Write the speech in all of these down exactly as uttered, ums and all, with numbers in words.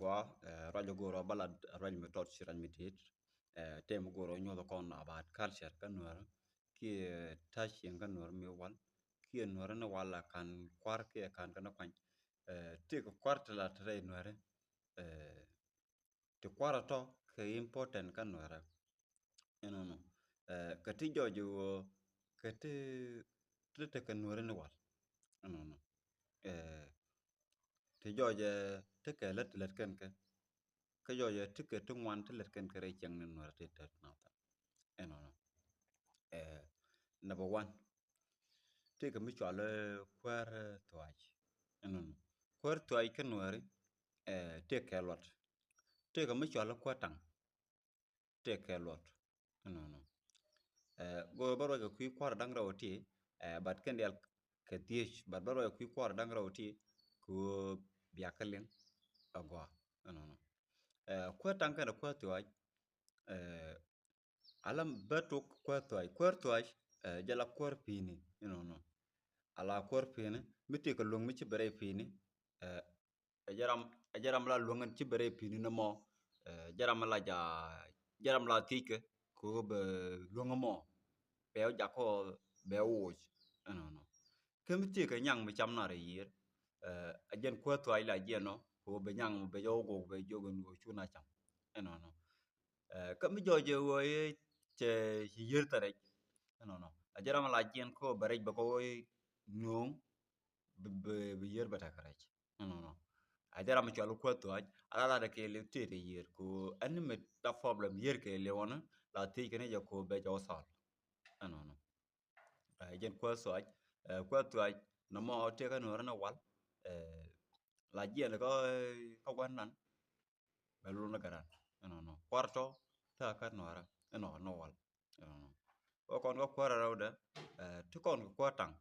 Wa, eh, ruac go̱o̱rä bä la ruac mi tɔt ci ruac mi tit. Eh, tɛm go̱o̱rä nyuɔth kɔn about culture kä Nuäärä. Kiɛ ta̱ cieŋ kä Nuäärä mi wal. Kiɛ Nuäärä ni wal a kan kuar kiɛ kan kä ni kuany. Eh, ti kɛ kuar ti la ti rɛy Nuäärä. Eh, ti kuar a tɔ kɛ important kä Nuäärä. Ɛnɔnɔ. Eh, kɛ ti jɔɔc wä kɛ ti ti tekɛ Nuäärä ni wal. Ɛnɔnɔ. Eh, ti jɔɔc, eh, tekɛ lät lät kɛn kɛ. Kä jɔɔc, eh, tekɛ ti ŋuan ti lät kɛn kɛ rɛy cieŋ ni Nuäärä ti tet nath. Ɛnɔnɔ. Eh, number one. Tekɛ mi cɔal, eh, kuäär, eh, thuac. Ɛnɔnɔ. Kuäär thuac kä Nuääri, eh, tekɛ luɔt. Tekɛ mi cɔal, eh, kuäär taŋ. Tekɛ luɔt. Ɛnɔnɔ. Eh, go̱o̱rä bä ruac kɛ kui̱ kua̱r da̱ŋ rɛw ti, eh, but kɛn dial kɛ thiec, but bä ruac kɛ kui̱ kua̱r da̱ŋ rɛw ti, kɛ ɣöö bia kɛ liŋ agɔa. Ɛnɔnɔ. Eh, kuäär taŋ kɛnɛ kuäär thuac, eh, ala bä tok kuäär thuac. Kuäär thuac, eh, jɛ la kuäär pi̱i̱ni. Ɛnɔnɔ. Ala kuäär pi̱i̱ni, mi tëëkɛ luäŋ mi ci bɛ rɛy pi̱i̱ni, eh, ɛ jɛ ram, ɛ jɛ ram la luäŋ ɛn ci bɛ rɛy pi̱i̱ni nɔmɔ, eh, jɛ ram la ja, jɛ ram la thiec kɛ, kɛ ɣöö bɛ luäŋ ɛmɔ, bɛ wä jak kɔ, bɛ wä woc. Ɛnɔnɔ. Kä mi tëëkɛ nyaŋ mi cam nar ɛ yiër, eh, ɛ jɛn kuäär thuac la jiɛn nɔ, kɛ ɣöö bɛ nyaŋ bɛ jɛ wä gok bɛ jiök ɛn ɣöö cu na cam. Ɛnɔnɔ. Eh, kä mi jɔɔc ɛ ɣöö cɛ ci yiër thɛ rɛc. Ɛnɔnɔ. A jɛ ram la jiɛn kä bɛ rɛc bɛ kɛ ɣöö nööŋ bi, bi, bi yiër bɛ tekɛ rɛc. Ɛnɔnɔ. A jɛ ram cɔal kuäär thuac, a la lat kɛ liw tëë tɛ yiër ko ɛn mi da problem yiër kɛ liw ɔnɔ, la thiec kɛ ni jɛ ko bɛ jɛ wä thɔl. Ɛnɔnɔ. Eh, jɛn kuäär thuac, eh, kuäär thuac, nɔmɔ tëë kä Nuäärä ni wal, eh, la jiɛn kä, kä gua̱n nan. Bɛ lun ni gɛran. Ɛnɔnɔ. Kua̱r tɔ, tëë kä Nuäärä, ɛnɔ, ni wal. Ɛnɔnɔ. Kä kɔn kä kuäär rɛwdɛ, eh, ti kɔn kɛ kuäär taŋ.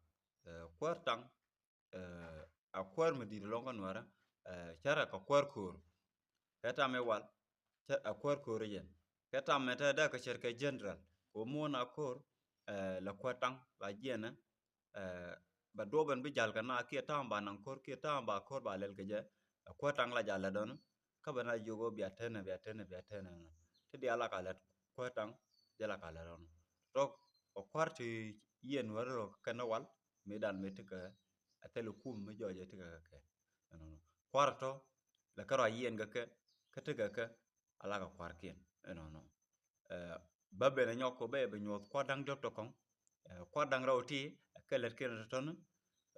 Eh, kuäär taŋ, eh, a kuäär mi di̱i̱t ɛlɔ̱ŋ kä Nuäärä, eh, cärɛ kɛ kuäär ko̱o̱r. Kɛ tam mi wal, cɛ a kuäär ko̱o̱r jɛn. Kɛ tam mi te dee kɛ cär kɛ general. Kɛ muɔ̱ɔ̱n a ko̱o̱r, eh, la kuäär taŋ, la jiɛnɛ, eh, bɛ duɔ̱ɔ̱p ɛn bi ja̱l kɛ na kiɛ ta̱a̱m ba naŋ ko̱r kiɛ ta̱a̱m ba ko̱r ba lɛl kɛ jɛ, eh, kuäär taŋ la ja̱l lɛ dɔ̱ni. Kä bɛ na jiök ɣöö bia tenɛ, bia tenɛ, bia tenɛ. Ti diaal la ka lɛt kuäär taŋ, jɛ la ka lɛt dɔ̱ni. Tɔk ɔ kua̱r ti yiɛn wär rɔ kɛn wal mi dan mi ti kɛ a thil kum mi jɔɔc ti kɛ kɛ. Ɛnɔnɔ. Kua̱r tɔ lɛ kɛ rɔ a yiɛn kɛ kɛ, kä ti kɛ kɛ a la kɛ kua̱r kiɛn. Ɛnɔnɔ. Eh, bä ben a nyɔk kɔ bɛ bɛ nyuɔth kua̱r da̱ŋ diɔk tɔ kɔŋ. Eh, kua̱r da̱ŋ rɛw ti kɛ lɛt kiɛn tɔ tɔni.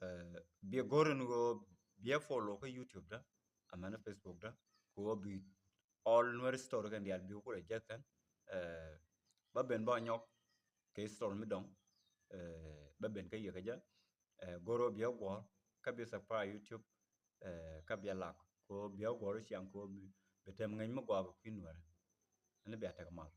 Eh, biɛ go̱r in ɣöö biɛ follow kä YouTube da, amɛn Facebook da. Kɛ ɣöö bi all Nuer story kɛn diaal bi kulɛ jek kɛn. Eh, bä ben bä nyɔk kɛ story mi dɔŋ. Eh, bä ben kä yɛ kɛ jɛ. Eh, go̱r ɣöö biɛ guɔ̱r kä bi subscribe YouTube. Eh, kä biɛ lak kɛ ɣöö biɛ guɔ̱r ciaŋ kɛ ɣöö bi, bi tem ŋäc mi gua̱a̱k kui̱ Nuɛrɛ. Ɛn biɛ tek mal.